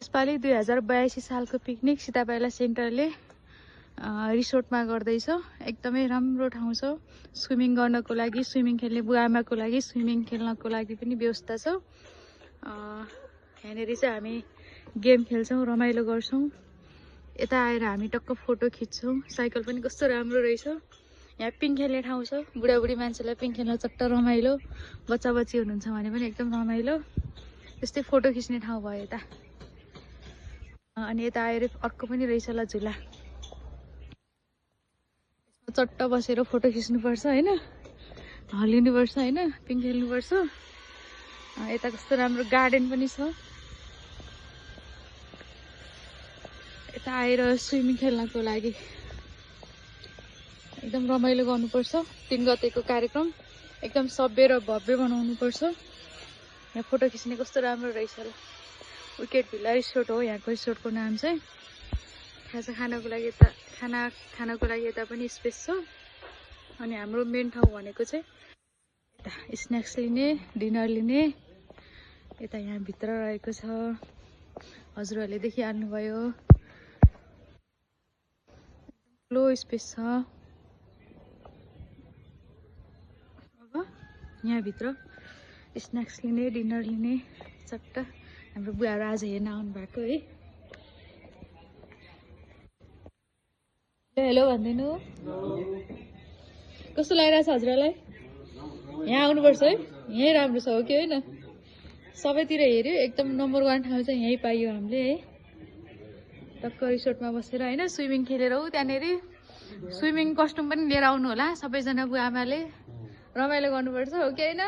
यसपालि 2082 सालको पिकनिक सीतापाइला सेन्टरले रिसोर्टमा गर्दैछ। एकदमै राम्रो ठाउँ छ स्विमिङ गर्नको लागि, स्विमिङ खेल्ने बुवाआमाको लागि स्विमिङ खेल्नको लागि पनि व्यवस्था छ। यहाँनिर चाहिँ हामी गेम खेल्छौँ, रमाइलो गर्छौँ। यता आएर हामी टक्क फोटो खिच्छौँ। साइकल पनि कस्तो राम्रो रहेछ। यहाँ पिङ खेल्ने ठाउँ छ, बुढाबुढी मान्छेलाई पिङ खेल्न चट्ट रमाइलो, बच्चा बच्ची हुनुहुन्छ भने पनि एकदम रमाइलो। त्यस्तै फोटो खिच्ने ठाउँ भयो यता। अनि यता आएर अर्को पनि रहेछ ल झुला, चट्ट बसेर फोटो खिच्नुपर्छ होइन, हल्लिनुपर्छ होइन, पिङ खेल्नुपर्छ। यता कस्तो राम्रो गार्डन पनि छ। यता आएर स्विमिङ खेल्नको लागि एकदम रमाइलो गर्नुपर्छ। 3 गतेको कार्यक्रम एकदम सभ्य र भव्य बनाउनुपर्छ। यहाँ फोटो खिच्ने कस्तो राम्रो रहेछ ल। विकेट भिल्ला रिसोर्ट हो यहाँको रिसोर्टको नाम चाहिँ। खाजा खानको लागि यता खानको लागि यता पनि स्पेस छ। अनि हाम्रो मेन ठाउँ भनेको चाहिँ यता स्न्याक्स लिने, डिनर लिने। यता यहाँ भित्र रहेको छ, हजुरहरूले देखिहाल्नुभयो। ठुलो स्पेस छ। अब यहाँभित्र स्न्याक्स लिने, डिनर लिने चट्ट। हाम्रो बुवाहरू आज हेर्न आउनु भएको है। हेलो भनिदिनु। कस्तो लागिरहेछ हजुरलाई? यहाँ आउनुपर्छ है, यहीँ राम्रो छ हो कि होइन? सबैतिर हेऱ्यो एकदम नम्बर 1 ठाउँ चाहिँ यहीँ पाइयो हामीले है। टक्क रिसोर्टमा बसेर होइन स्विमिङ खेलेर हो। त्यहाँनिर स्विमिङ कस्ट्युम पनि लिएर आउनु होला सबैजना बुवाआमाले, रमाइलो गर्नुपर्छ हो कि होइन?